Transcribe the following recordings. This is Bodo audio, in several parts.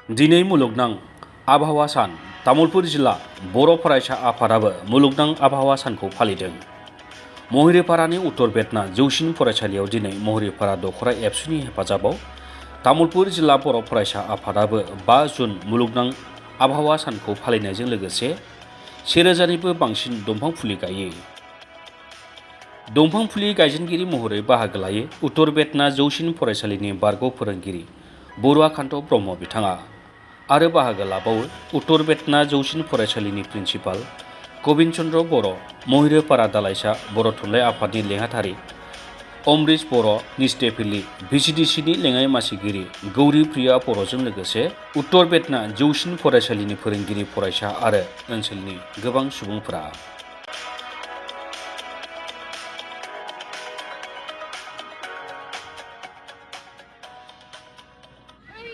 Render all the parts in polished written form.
दिनै मुलुगनां आबहावा सान तामुलपुर जिल्ला बर' फरायसा आफादाबो मुलुगनां आबहावा सानखौ फालिदों। महिरीपारानि उत्तर बेतना जौसिन फरायसालियाव दिनै महिरीपारा दखरा एबसुनि हेफाजाबाव तामुलपुर जिल्ला बर' फरायसा आफादाबो 5 जुन मुलुगनां आबहावा सानखौ फालिनायजों लोगोसे 1000निबो बांसिन दंफां फुलि गायो। दंफां फुलि गायजेनगिरि महरै बाहागो लायो उत्तर बेतना जौसिन फरायसालिनि बारग' फोरोंगिरि बरुवाकान्त ब्रह्म बिथाङा आरो बाहागो लाबावो उत्तर बेतना जौसिन फरायसालिनि प्रिन्सिपाल गबिन्द चन्द्र बर', महिरीपारा दालाइसा बर' थुनलाइ आफादनि लेङाइथारि अमृश बर', निस्टेफिलि भिसिडिसिनि लेङाइ मासिगिरि गौरी प्रिया बर'जों लोगोसे उत्तर बेतना जौसिन फरायसालिनि फोरोंगिरि फरायसा आरो ओनसोलनि गोबां सुबुंफोरा।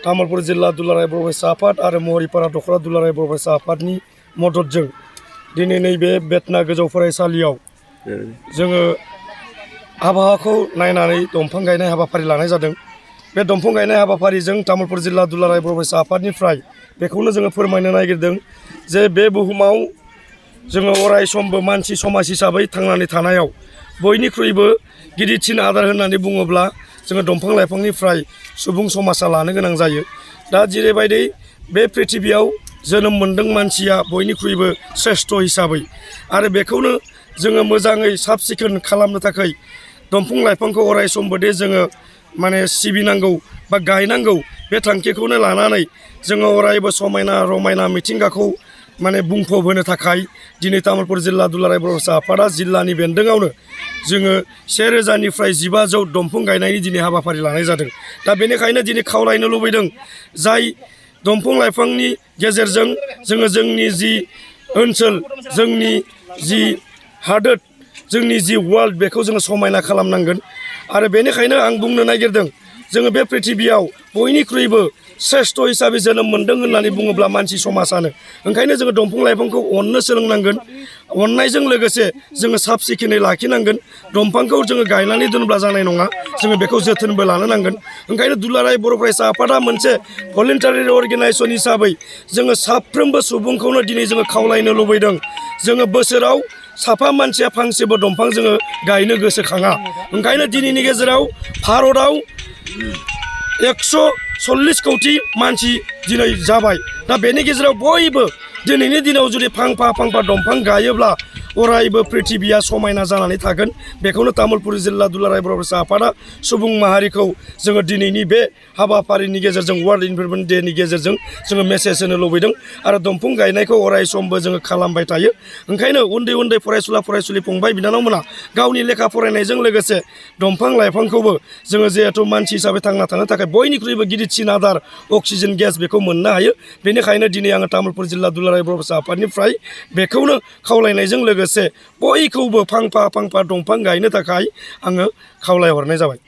तामुलपुर जिल्ला दुलाराय बर' फरायसा आफाद आरो महिरीपारा दखरा दुलाराय बर' फरायसा आफादनि मददजों दिनै नैबे बेतना गोजौ फरायसालियाव जोङो आबहावाखौ नायनानै दंफां गायनाय हाबाफारि लानाय जादों। बे दंफां गायनाय हाबाफारिजों तामुलपुर जिल्ला दुलाराय बर' फरायसा आफादनिफ्राय बेखौनो जोङो फोरमायनो नागिरदों जे बे बुहुमाव जोङो अराय समबो मानसि समाज हिसाबै थांनानै थानायाव बयनिख्रुइबो गिदिरसिन आदार होननानै बुङोब्ला जोङो दंफां लाइफांनिफ्राय सुबुं समाजा लानो गोनां जायो। दा जेरैबायदि बे पृथिबियाव जोनोम मोनदों मानसिया बयनिख्रुइबो श्रेष्ठ हिसाबै आरो बेखौनो जोङो मोजाङै साब सिखोन खालामनो थाखाय दंफां लाइफांखौ अराय समबोदे जोङो सिबिनांगौ बा गायनांगौ बे थांखिखौनो लानानै जोङो अरायबो समायना रमायना मिथिंगाखौ बुंफबहोनो थाखाय दिनै तामुलपुर जिल्ला दुलाराय बर' फरायसा आफादा जिल्लानि बेन्दोङावनो जोङो 1000निफ्राय 1500 दंफां गायनायनि दिनै हाबाफारि लानाय जादों। दा बेनिखायनो दिनै खावलायनो लुबैदों जाय दंफां लाइफांनि गेजेरजों जोङो जोंनि जि ओनसोल, जोंनि जि हादोर, जोंनि जि वर्ल्ड बेखौ जोङो समायना खालामनांगोन। आरो बेनिखायनो आं बुंनो नागिरदों जोङो बे पृथिबियाव बयनिख्रुइबो श्रेष्ठ हिसाबै जोनोम मोनदों होननानै बुङोब्ला मानसि समाजानो। ओंखायनो जोङो दंफां लाइफांखौ अननो सोलोंनांगोन। अननायजों लोगोसे जोङो साब सिखोनै लाखिनांगोन। दंफांखौ जोङो गायनानै दोनब्ला जानाय नङा, जोङो बेखौ जोथोनबो लानो नांगोन। ओंखायनो दुलाराय बर' फरायसा आफादा मोनसे भलेन्टारि अर्गेनाइजेसन हिसाबै जोङो साफ्रोमबो सुबुंखौनो दिनै जोङो खावलायनो लुबैदों जोङो बोसोराव साफा मानसिया फांसेबो दंफां जोङो गायनो गोसोखाङा। ओंखायनो दिनैनि गेजेराव भारतआव 140 कौटि मानसि दिनै जाबाय। दा बेनि गेजेराव बयबो दिनैनि दिनाव जुदि फांफा दंफां गायोब्ला अरायबो पृथिबिया समायना जानानै थागोन। बेखौनो तामुलपुर जिल्ला दुलाराय बर' फरायसा आफादा सुबुं माहारिखौ जोङो दिनैनि बे हाबाफारिनि गेजेरजों वर्ल्ड इनभाइरनमेन्ट डेनि गेजेरजों जोङो मेसेज होनो लुबैदों आरो दंफां गायनायखौ अराय समबो जोङो खालामबाय थायो। ओंखायनो उन्दै फरायसुला फंबाय बिनानावमोना गावनि लेखा फरायनायजों लोगोसे दंफां लाइफांखौबो जोङो जिहेथु मानसि हिसाबै थांना थानो थाखाय बयनिख्रुइबो गिदिरसिन आदार अक्सिजेन गेस बेखौ मोननो हायो। बेनिखायनो दिनै आङो तामुलपुर जिल्ला दुलाराय बर' फरायसा आफादनिफ्राय बेखौनो खावलायनायजों लोगोसे बयखौबो फांफा दंफां गायनो थाखाय आङो खावलायहरनाय जाबाय।